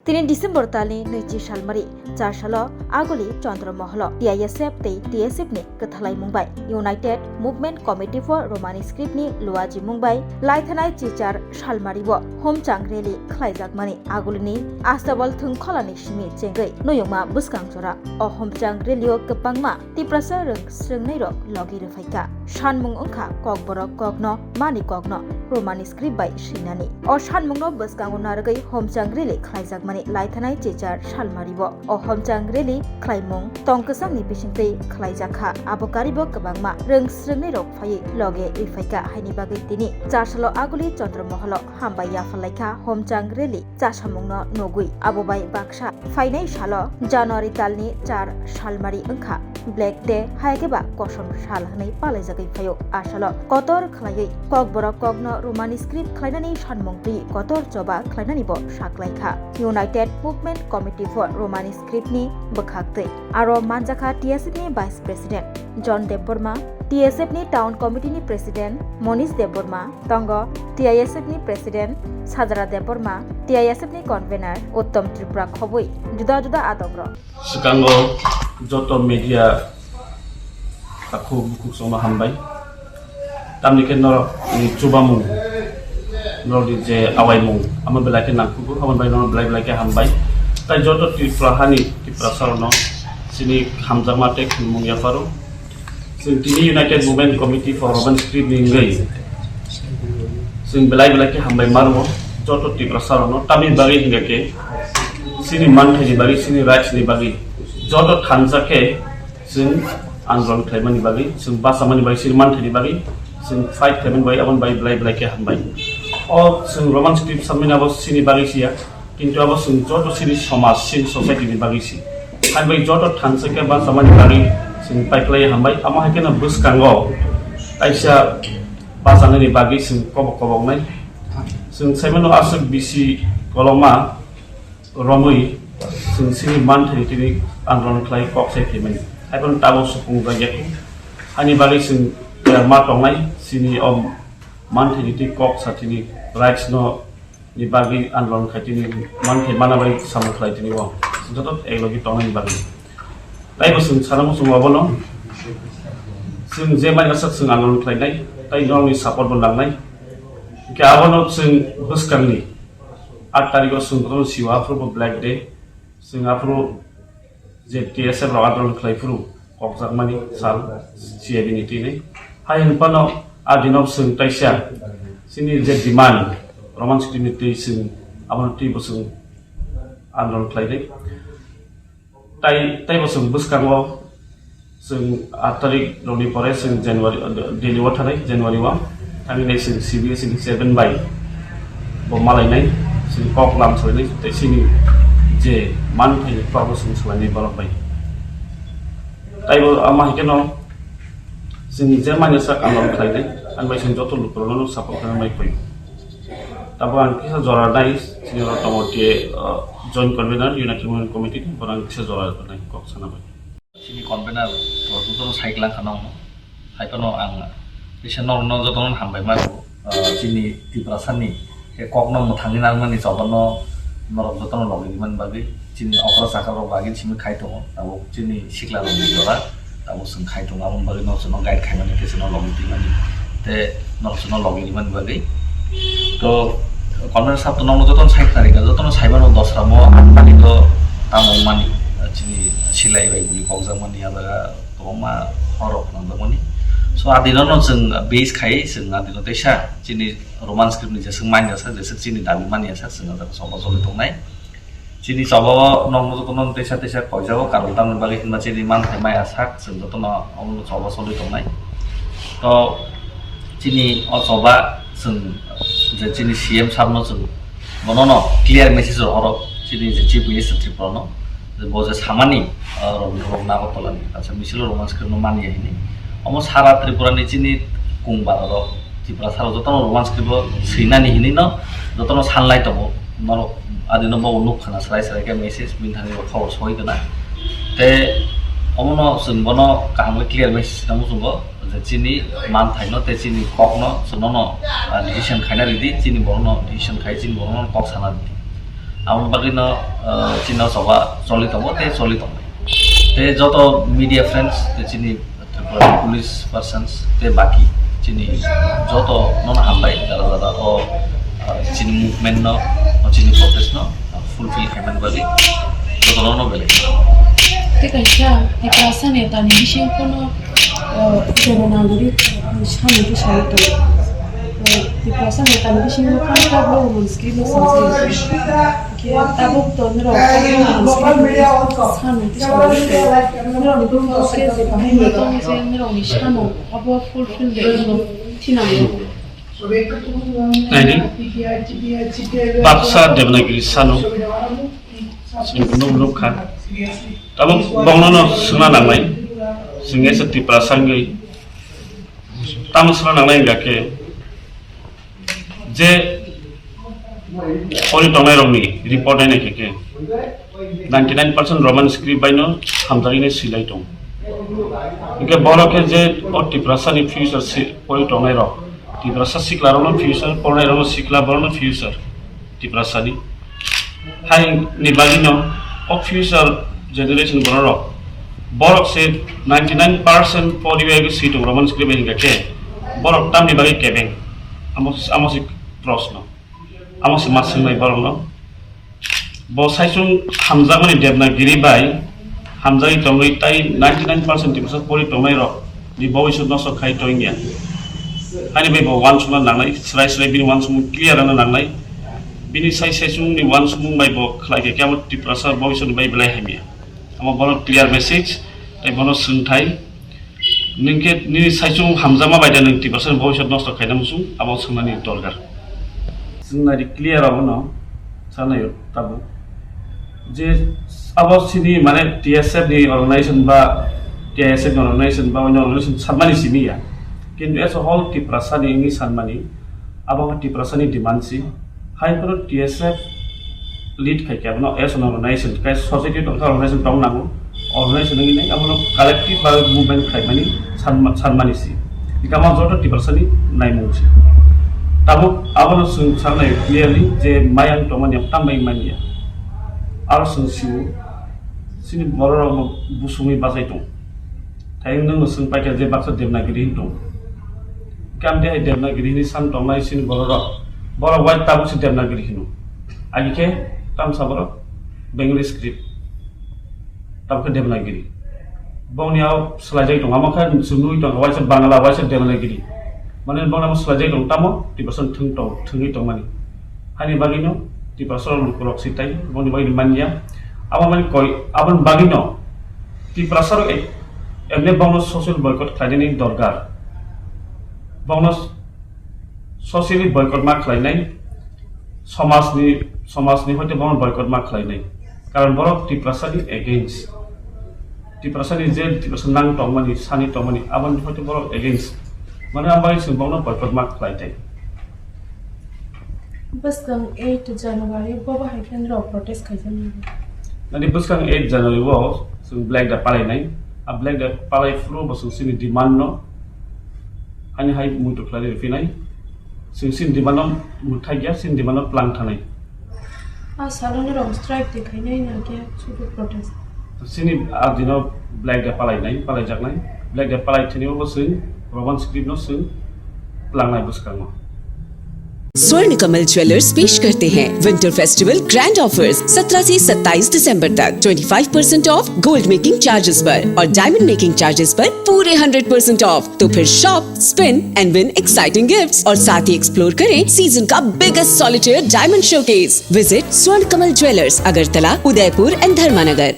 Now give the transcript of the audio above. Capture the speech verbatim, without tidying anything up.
Tini December talni nwichi salmari, char salo Aguli Chandra Moholo T I S F tei T S F ni kwthalai mung bai United Movement Committee for Roman Script ni luaji mung bai laithanai chichar salmari o homchang rally khlaijakmani Aguli ni Astabal thwngkhola ni simi chengwi nuyungma bwskang jora. O homchang rally o kwbangma Tiprasa rwng srwngnai rok logi rwphaikha. Sanmung wngkha Kokborok kokno mani kokno Roman script bai swinani. O sanmungno bwskango narwgwi homchang rally khlaijakmani laithanai chichar salmari o. O homchang rally khlaimung tong kwchangni bisingtwi khlaijakha. Abo karibo kwbangma rwng srwngnai rok phaiwi loge rwphaikha haini bagwi tini char salo Aguli Chandra Moholo hambai yaphalaikha homchang rally chasamungno nugwi. Abo bai baksa phainai salo January talni char salmari wngkha Black Day, hai khe ba kosom sal hwnwi palaijagwi phaio. A salo kotor khlaiwi Kokborok kokno Roman script khlainani sanmung twi kotor choba khlainani bo saklaikha. United Movement Committee for Roman Script ni bwkhaktwi aro manjakha T S F ni Vice President John Debbarma, T S F ni Town Committee ni President Monish Debbarma, tongo T I S F ni President Sajara Debbarma, T I S F ni Convener Uttom Tripura khobwi juda juda adongrok. Swkango joto media takhuk bukhuk songno hambai. Tamni khe norokni chubamung, norokni je awaimung, amo belai khe nangkukgo, aboni bagwi norok belai belai khe hambai. Tai joto Tripura hani Tiprasa rokno chini hamjakma tei khulumung yapharo. Chwng tini United Women Committee for Roman Script ni wngwi chwng belai belai khe hambai ma rwo joto Tiprasa rokno. Tamni bagwi hingkha khe chini manthai ni bagwi, chini rights ni bagwi joto thansa khe chwng andolon khlaimani bagwi, chwng bachamani bagwi, chini manthai ni bagwi chwng fight khlaimani bagwi, aboni bagwi belai belai khe hambai. O chwng Roman script sanmani abo chini bagwi siya. Kintu abo chwng joto chini somaj, chini society ni bagwi se. Hai bai joto thansa khe bachamani bagwi chwng paiklai hambai. Amo hai kheno bwskango kaisa bachanani bagwi chwng kobok koboknai. Chwng sai mano aswk bisi koloma romwi chwng chini manthai tini andolon khlai kok sai phaimani. Hai bono tabuk supung jakya. Ani bagwi chwng ma tongnai chini o manthai tini kok sa tini rights no ni bagwi andolon khai tini manthai mana bai samung khlai tini o joto eklogi tongnani bagwi. Taibo chwng sana muchungo abono chwng je mani aswk chwng andolon khlainai, tai norokni support bo nangnai. Hwnkhe abono chwng bwskangni aat tarikh o chwng bono siwa aphuru bo Black Day, chwng aphuru je T S F rok andolon khlai phuru kokjakmani sal C I B ni twi nai. Hai hwn phano a dino chwng taisa chini je demand Roman script ni twi chwng abono twi bo chwng andolon khlai nai. Tai, tai bo chwng bwskango chwng aat tarikh rokni pore chwng January, Delhi o thanai January o. Tamni chwng C B S ni chairman bai bo malainai, chwng kok lam salainai, tei chini je manthai ni kok bo chwng salainai borok bai. Taibo ama hai kheno chwng je manya sak andolon khlainai, ani bai chwng joto lukurokno support khlainai bai phaio. Tabuk ang kisa jora nai, chini oro tongo T A, uh, Joint Convener, United Women Committee, borok ang kisa jora nai kok sana bai. Chini convener rok jotono sai klang khana hwnwi. Hai phano ang kisa norokno jotono hambai ma rwo. Ah, chini Tiprasani khe kokno mwthangwi nangmani choba no norok jotono logi rimani bagwi, chini okra chakra rok bagwi simi khai tongo. Tabuk chini sikla rokni jora, tabuk chwng khai tongo, aboni bagwi norok chwngno guide khaimani, tei chwngno logi twimani, tei norok chwngno logi rimani bagwi. To convener sab to norokno jotono sai khna rikha, jotono sai mano dosra mo ani to tamo wngmani, chini silai bai guli kokjakmani a jaga kwbangma horrok phwnangjakmani. So, a dino no chwng base khai, chwng a dino teisa chini Roman script ni jeswk manya sak, jeswk chini dabi manya sak, chwng a jaga choba choli tongnai. Chini choba o nokno jotono teisa teisa koijago, karon tamni bagwi hinba chini manthai maya sak, chwng jotono omo choba choli tongnai. To chini o choba chwng je chini C M sab no chwng bono no clear message rohoro, chini je Chief Minister Tripura no, je bo je samani, ah, rok, rok Nagartala ni, acha, misil o Roman script no manya hini. Omo sara Tripura ni chini kung bara rok, Tripura sara jotono Roman script o swinani hini no, jotono sanlai tongo. Norok adino bo nuk khana srai srai khe message bini thani rok khobor soi gana. Te omo no chwng bono kaham khe clear message tamo chwngo. Je chini manthaino tei chini kokno chwngno, ah, decision khaina ridi, chini borokno decision khai, chini borokno kok sana ridi. Aboni bagwino, ah, chini o choba choli tongo, tei choli tongnai. Tei joto media friends, tei chini Tripura police persons, tei baki chini joto nono hambai, jara jara o, ah, chini movement no, o chini protest no, ah, fulfill khaimani bagwi joto nono belai. Tei kaisa Tiprasa netani bisingo phano, ah, Devanagari samung khe saui tongo. Ah, Tiprasa netani bisingo phano tabuk Roman script no sajak. Khe tabuk to norok tabuk mansi sanwi tisa norokni bwkhao khe je bahai ni tong je norokni samung abo fulfill de wngno thinango. Naidi, baksa Devanagiri sano chwng nuk nuk kha. Tabuk bongno no swngna nangnai, chwng esa Tiprasa wngwi tamo swngna nangnai hwnkha khe, je pori tongnairokni report nainai khe khe ninety nine percent Roman script baino hamjakgwi swilai tong. Hwnkhe borok khe je o Tiprasani future si pori tongnairok, Tiprasa siklarokno future, porinairokno sikla borokno future Tiprasani. Haini bagwino o future generation bororok, borok se ninety nine percent poriwi swi tongo Roman script bai hwnkha khe borok tamni bagwi kebeng? Amo, amo se proshno. Amo se ma swngnai borokno. Bo saichung hamjakmani Devanagiri bai hamjagwi tongwi tai ninety nine percent Tiprasa pori tongnairok ni bobiswt nosto khai tongya. Ani bai bo uansukna nangnai, srai srai bini uansukmung clear wngna nangnai. Bini sai saichungni uansukmung bai bo khlai khe kebo Tiprasa bobiswtni bai belai hamya. Amo bono clear message, tei bono swngthai. Nwng khe nini saichung hamjakma bai da nwng Tiprasani bobiswt nosto khaina muchung, abo swngnani dorkar. Chwng nai di clear abono sanai tabuk. Je abo sini mane T S F ni organization ba T I S F ni organization ba onyo organization sanmani simi ya. Kintu as a whole Tiprasa ni wngwi sanmani, abo wngkha Tiprasa ni demand si. Hai phano T S F lead khai khe abono as an organization, kai society tongkha organization tong nango, organization wngwi nai abono collective ba movement khlaimani sanma-, sanmani si. Hikhe amo joto Tiprasa ni naimung si. Tabuk abono chwng sanai clearly je mayang tongmani abo tambai manya. Aro chwng sio chini bororokno busungwi bachai tong. Thai nwngno swng paikha je baksa Devanagiri hinwi tong. Kam de hai Devanagiri hinwi san tongnai sini bororok. Borok wai tabuk se Devanagiri hino. Agi khe tamsa borok Bengali script. Tabuk khe Devanagiri. Bongni ao swlaijak tong. Amo khe chumui tong. Waisa Bangla, waisa Devanagiri. Mane bongni amo swlaijak tong. Tamo Tiprasa thwng tong, thwngwi tongmani. Hani bagwino Tiprasa rok lukurok si tai. Bongni bagwino manya. Amo mani koi, aboni bagwino Tiprasa rok e-, emne bongno social boycott khlainani dorkar. Bongno socially boycott ma khlainai, somajni, somajni hoite bongno boycott ma khlainai. Karon borok Tiprasani against. Tiprasani je Tiprasa nang tongmani, sani tongmani, aboni hoite borok against. Mane ambai chwng bongno boycott ma khlai tai. Bwskang eight January bo bahai khe norok protest khaijak nai. Nani bwskang eight January o chwng Black Day palai nai. A Black Day palai phuru bo chwng chini demand no ani hai muitu khlai rw phinai. Chwng chini demand no mwthai ya, chini demand no plang thanai. A salo norok strike de khainai na khe sudu protest. Chini a dino Black Day palai nai, palai jak nai. Black Day palai thini bo chwng Roman script no chwng plang nai bwskango. स्वर्ण कमल ज्वेलर्स पेश करते हैं winter festival grand offers सत्रह से सत्ताईस दिसंबर तक। Twenty five percent of gold making charges पर और डायमंड मेकिंग चार्जेस पर पूरे हंड्रेड परसेंट ऑफ। तो फिर shop, spin and win exciting gifts और साथ ही एक्सप्लोर करें सीजन का biggest solitaire diamond showcase. Visit स्वर्ण कमल ज्वेलर्स, अगरतला, उदयपुर एंड धर्मानगर।